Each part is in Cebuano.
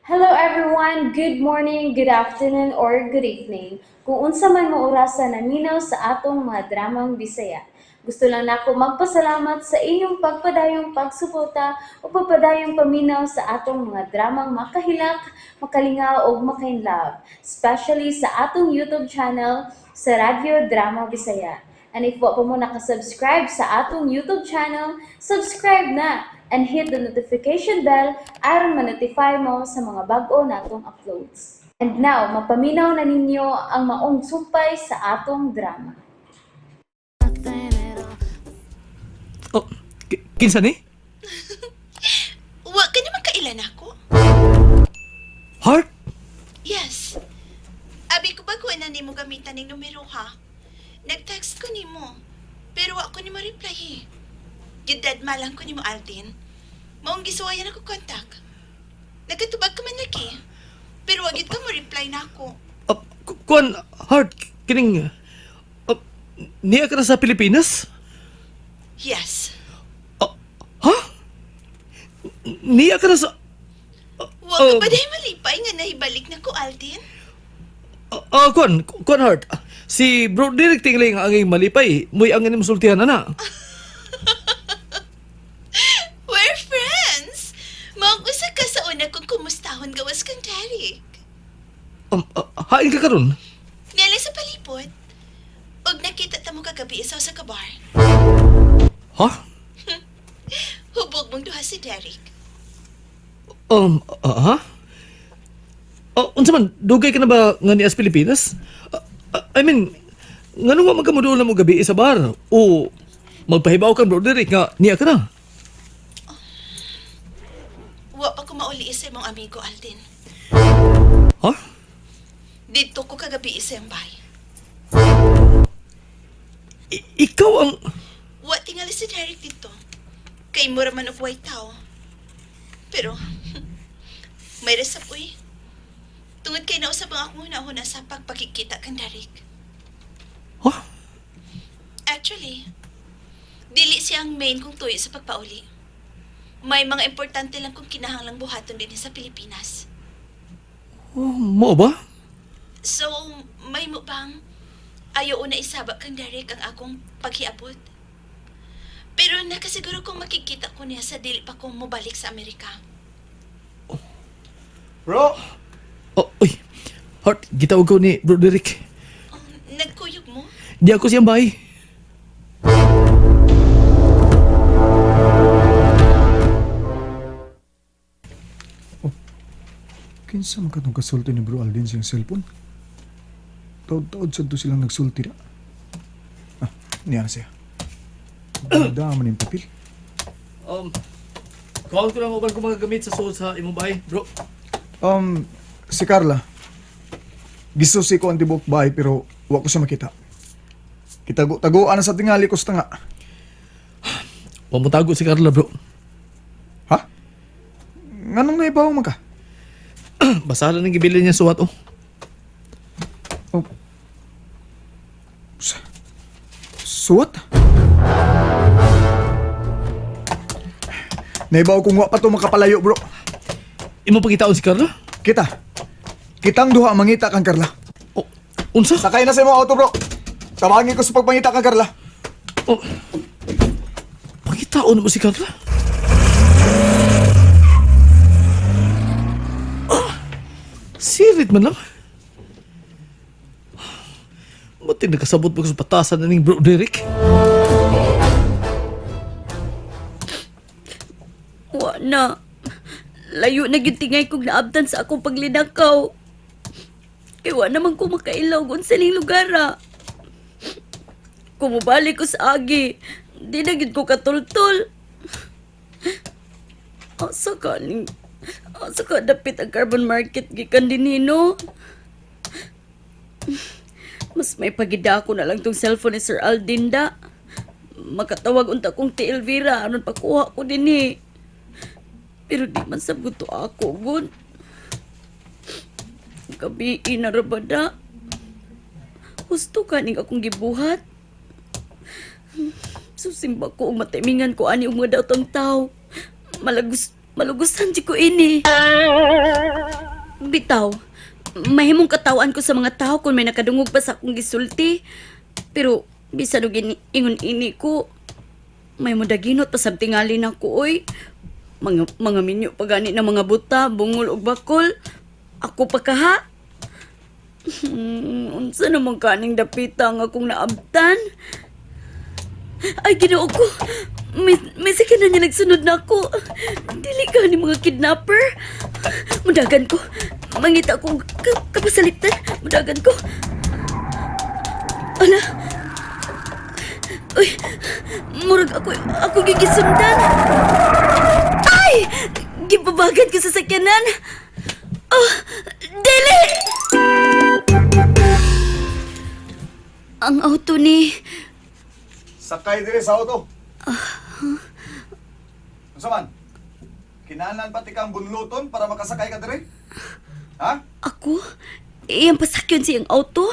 Hello everyone! Good morning, good afternoon, or good evening. Kung unsa man mo orasa naminaw sa atong mga dramang Bisaya. Gusto lang nako magpasalamat sa inyong pagpadayong pagsuporta o pagpadayong paminaw sa atong mga dramang makahilak, makalingaw ug makainlove, especially sa atong YouTube channel sa Radyo Drama Bisaya. And if wa pa mo nakasubscribe sa atong YouTube channel, subscribe na and hit the notification bell aron ma-notify mo sa mga bag-o natong uploads. And now, mapaminaw na ninyo ang maong sumpay sa atong drama. Oh, kinsa ni? Wa ka naman kailan ako? Heart? Yes. Abi ko ba kuha na nimo gamitan ning numero ha? Nag-text ko nimo. Pero wa ko nimo reply eh. Gidad malang ko nimo, Aldin. Maong gisuwayan ako kontak. Nagkatubag ka man lagi. Pero wa gid ka mo reply na ako. Kuan, Heart, kining niya ka na sa Pilipinas? Yes. Ha? Niya ka na sa Wa ka Oh. ba dahil malipay nga nahibalik na ko, Aldin? Kuan, Heart. Si Bro Derek tingling ang iyong malipay. Muy ang inyong sultihan na na. We're friends. Maong usa ka sa una kong kumustahon gawas kang Derek. Hain ka karon? Nala sa palipot. Og nakita ta mo kagabi isaw sa kabar. Ha? Hubog mong duha si Derek. Ha? Oh, unsa man, dugay ka na ba nga niya sa Pilipinas? I mean, ngano nga magkamuduol na mo gabi sa bar? O magpahibaw kan Bro Derek nga niya ka na? Wa pa ko mauli sa imong amigo, Aldin. Ha? Didto ko kagabi sa iyang bay. Ikaw ang Wa tingali si Derek dito. Kay mura man og white tao. Pero, may resap uy. Tungod kay nausab ang akong hunahuna sa pagpakikita kang Derek. Ha? Actually, dili siya ang main kong tuyo sa pagpauli. May mga importante lang kong kinahanglang buhaton din sa Pilipinas. Oh, mo ba? So, may mo bang ayaw na isaba kang Derek ang akong paghiabot? Pero nakasiguro kong makikita ko niya sa dili pa ko mobalik sa Amerika. Bro! Oh, uy. Heart, gitawag ko ni Bro Derek. Oh, nagkuyog mo? Di ako siyang bahay. Kinsa man katong kasulti ni Bro Aldin siyang cellphone? Taod-taod sad to silang nagsulti na. Ah, niya na siya. Ganda man yung papel. Kuha ko lang uban ko mga gamit sa suod sa imong bahay, bro. Si Carla. Gisusi ko ang tibok bahay pero wa ko siya makita. Kitago-tagoan na sa tingali ko sa tanga. Wa mo tago si Carla, bro. Ha? Nganong naibaw man ka? Basa lang ang gibili niya suwat, oh. Oh. Suwat? Naibaw kong wa pa to makapalayo, bro. Imo pagkitaon si Carla? Kita. Kitang duha ang mangita kang Carla. Oh, unsa? Sakay na sa imong auto, bro. Tawagin ko sa pagpangita kang Carla. Oh. Pagkitaon mo si Carla? Ah, sirit man lang. Buti nakasabot mo ko sa patasan na ning Bro Derek. Wa na. Layo na gyud tingay kog naabtan sa akong paglinakaw. Kay wa naman ko makailaw kung sa lugar ah. Kung mobalik ko sa agi, di na gyud ko katultol. Asa ka ning asa ka dapit ang carbon market gikan dinhi no? Mas may pagida ko na lang tong cellphone ni Sir Aldin da. Makatawag unta kong ti Elvira aron pakuha ko dinhi. Pero di man sabot to ako, gun. Gabi na rabada. Gusto ka ning akong gibuhat. Susimba ko og mataimingan ko ani og mga daotang tao. Malagus malugusan di ko ini. bitaw. Mahimong katawan ko sa mga tao kung may nakadungog pa sa akong gisulti. Pero bisan og ingon ini ko, may mudaginot pa sab tingali nako oy. Mga minyo pa gani na mga buta, bungol og bakol. Ako pa kaha. Unsa naman kaning dapita nga akong naabtan? Ay, Ginoo ko. May sakit na niya nagsunod na ako. Dili ka ni mga kidnapper. Mudagan ko. Mangita akong kapasalitan. Mudagan ko. Ala. Uy, murag ako gigisundan. Ay! Gibabagan ko sa sakyanan. Oh, dili! Ang auto ni... Sakay dire sa auto. Unsa man? Kinahanglan pa ti kang bunluton para makasakay ka dire? Ha? Ako? Iyang pasakyon siyang auto?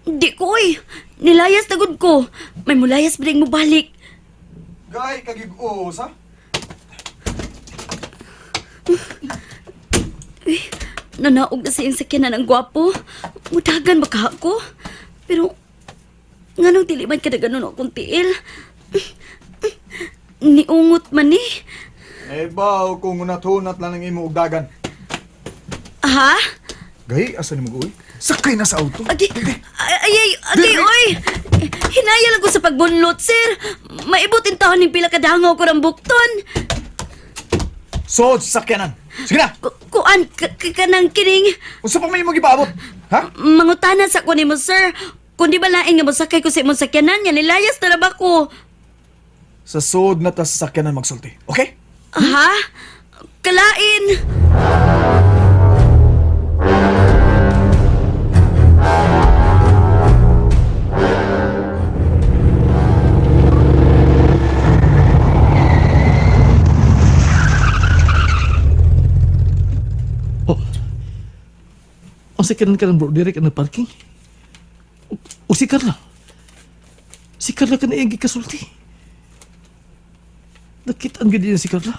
Di ko oy. Nilayas na gud ko. May mulayas ba mo balik? Gay kagig-uos ha? Uy, nanaog na siyang sakyanan ang gwapo. Mudagan ba ka ako? Pero, nganong dili man kada ganun akong tiil? Niungot man eh. Eh ba kung unat-hunat lang ang imo og dagan. Ha? Gay asa nimo uy? Sakay na sa auto. Agi, ay, ay, ay, agi, oy! Hinaya lang ko sa pagbunlot, sir. Maibot in taon ng pila kadangaw ko ng bukton. Sood sa sakyanan. Sige na. Kuan, kanang kining... Unsa pa may imong gipaabot? Ha? Mangutana sa ko nimo, sir. Kung di ba lain nga mosakay ko sa imong sakyanan, nga nilayas na ba ko? Sa sood na ta sa sakyanan magsulti. Okay? Ha? Kalain! Oh. Ang sakyanan ka ng bro, direct ang parking. O si Carla. Si Carla ka na iyang gikasulti. Nakitaan gid niya si Carla.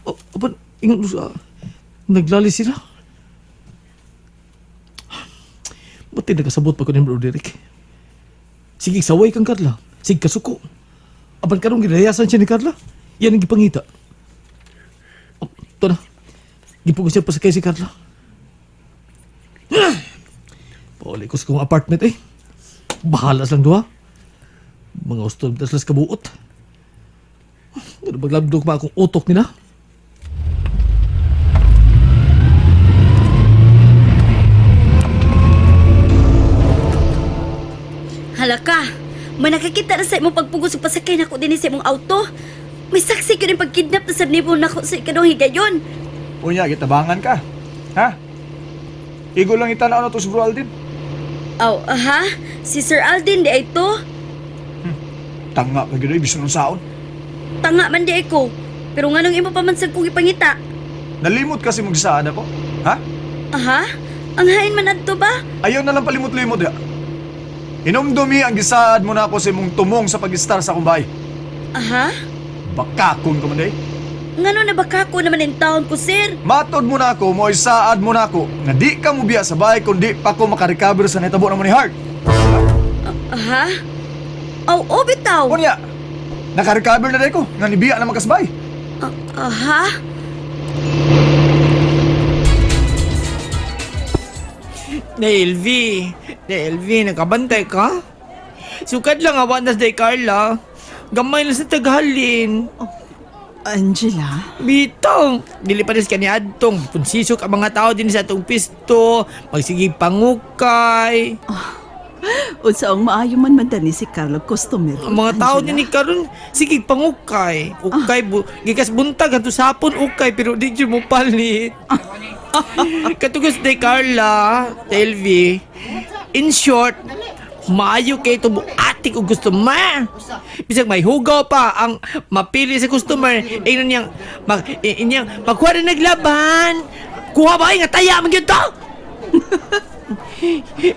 O, apan, ingon mo sa... Naglali sila. Ba't nagkasabot pa ko ni bro Derek? Sige, saway kang Carla. Sige, kasuko. Apan karong ginayasan siya ni Carla. Yan ang gipangita. Oh, ito na. Gipugo siya pasakay si Carla. Pauli ko sa kong apartment eh. Bahala silang duha. Mga gusto na sila sa kabuot. Ano maglabdok ba akong utok nila? Hala ka! May nakakita na sa imong pagpugos ug pasakay nako dinhi sa imong auto. May saksi ko rin pagkidnap na sa nibo nako sa ikanong higayon. Unya gitabangan ka. Ha? Igo lang itanaw na to si Bro Aldin. Aw, aha? Si Sir Aldin di ay to. Tanga ka gyud bisan unsaon. Tanga man di ay ko. Pero nganong imo pa man sad kong ipangita? Nalimot kasi magsaad ako. Ha? Aha? Ang hain man adto ba? Ayaw na lang palimot-limot ya. Hinumdumi ang gisaad mo na ako sa imong tumong sa pag-star sa akong bahay. Aha? Bakakon ka man day. Ngano na baka ko naman in taon ko, sir? Matod mo na ako, mo'y saad mo na ako, nga di ka mo biya sa bahay kundi pa ko makarecover sa nitabo na mo ni Hart. Aha? Aw, oh, bitaw. Unya, nakarecover na day ko, nga nibiya na makasbay. Aha? Na LV, na LV, nakabantay ka? Sukad lang awa na sa Carla. Gamay lang sa taghalin. Angela? Bitong, dili pa ka ni Adtong. Punsisok ang mga tao din sa atong pisto. Magsige pangukay. Unsa ang maayo man man dani si Carlo customer. Ang mga tao din ni karon sige pangukay. Ukay bu gikas buntag hanto sapon ukay pero di jud mo palit. Katugos de Carla, LV. In short, maayo kay ito atik og customer. Bisag may hugaw pa ang mapili sa customer, ingnon niyang mag inyang magkuha na naglaban. Kuha ba ay nga taya man gyud to?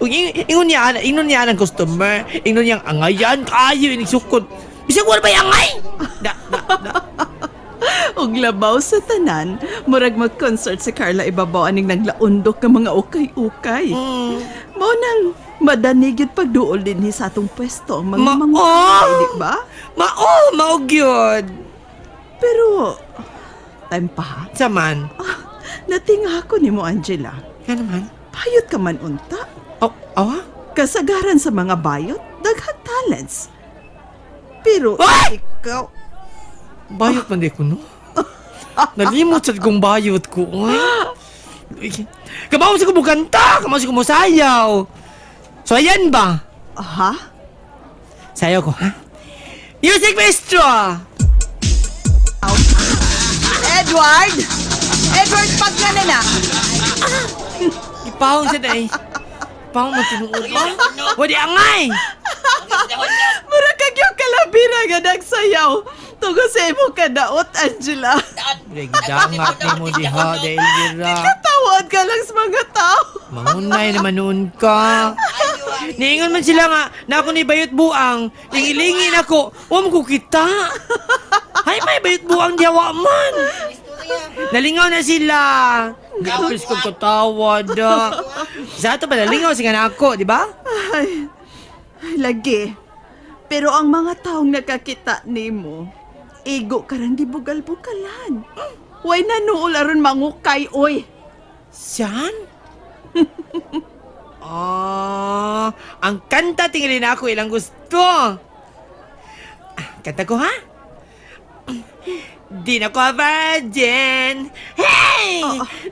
Ug ingon niya ang customer, ingon niya angayan kayo inig sukod. Bisag wala ba'y angay? Da, da, da. Ug labaw sa tanan, murag mag-concert si Carla ibabaw aning naglaundok nga mga ukay-ukay. Mao nang madanig yun pagduol dinhi sa atong pwesto ang mga Mao! mangukay, di ba? Mao, mao gyud. Pero time pa ha? Saman. Natinga ako nimo, Angela. Nga naman. Bayot ka man unta. Oh, awa? Kasagaran sa mga bayot, daghang talents. Pero Ay! ikaw, Bayot man di ko, no? Nalimot sa kong bayot ko, ay. Kamaw sa kumukanta, kamaw sa kumusayaw. So, ayan ba? ha? Sayaw ko, ha? Music maestro! Edward! Edward, pag na na! Ipahong siya dahil. Ipahong mo tinuod ba? Wadi angay! Mura kag yung kalabira nga nagsayaw. Tungo sa imo kadaot, Angela. Nagdangat ni mo diha dahil dira. Katawad ka lang sa mga tao. Mangunay naman noon ka. Niingon man sila nga na ako ni Bayot Buang. Lingilingin ako. Huwag mo ko kita. Hay may Bayot Buang diyawa man. Nalingaw na sila. Gapis ko katawa da. Sa ato pa nalingaw sige na ako, di ba? Ay, ay, lagi. Pero ang mga taong nakakita nimo, igo ka rang gibugal-bugalan. Way nanuol aron mangukay, oy. Siyan? Ah, ang kanta tingali na ako ilang gusto. Ah, kanta ko ha? Di na ko virgin. Hey!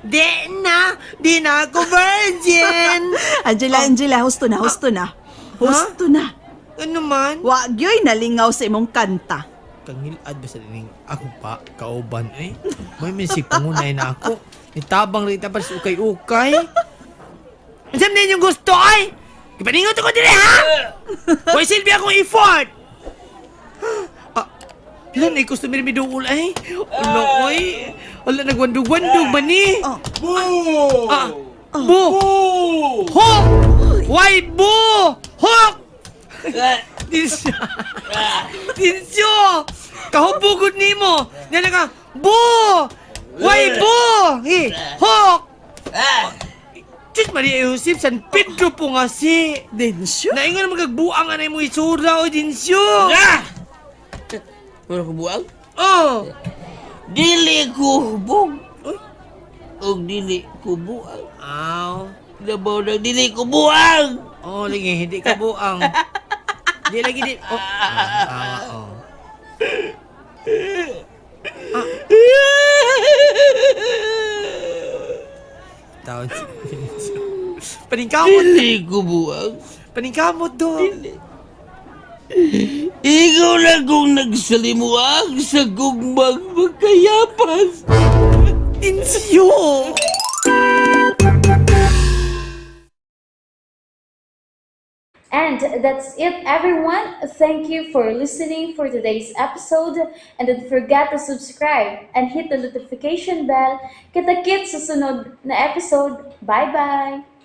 Di na, di na ako virgin. Angela, Angela, husto na, husto na. Husto na. Ano man? Wa gyoy nalingaw sa imong kanta. Kangilad ba sa dining ako pa kauban eh. May misig pangunay na ako. Nitabang rin pa sa ukay-ukay. Ang na inyong gusto ay! Ipaningot ako dili ha! Huwag silbi akong effort! Ah, ilan ay customer mi duol ay? Ala oy! Ala nagwandog-wandog ba ni? Oh. Bu! Ah, bu! Hok! Why bu? Hok! Dinsyo! Dinsyo! Kahubugod nimo! Nga ka, bu! Why bu? Hi! Hok! Diyos Maria Josep, San Pedro po nga si! Densyo? Naingon naman kagbuang anay mo itsura o Dinsyo! Ah! Wala ko buang? Oh! Dili ko hubog. Og dili ko buang. Aw. Labaw na dili ko buang. Oh, lagi, hindi ka buang. Di lagi di. Oh. Ah, ah, oh. Taon si Dinsyo. Paningkamot. Dili ko buang. Paningkamot do. Ikaw na kung nagsalimuag sa gugmang magkayapas. Dinsyo! And that's it, everyone. Thank you for listening for today's episode. And don't forget to subscribe and hit the notification bell. Kita-kits sa sunod na episode. Bye-bye!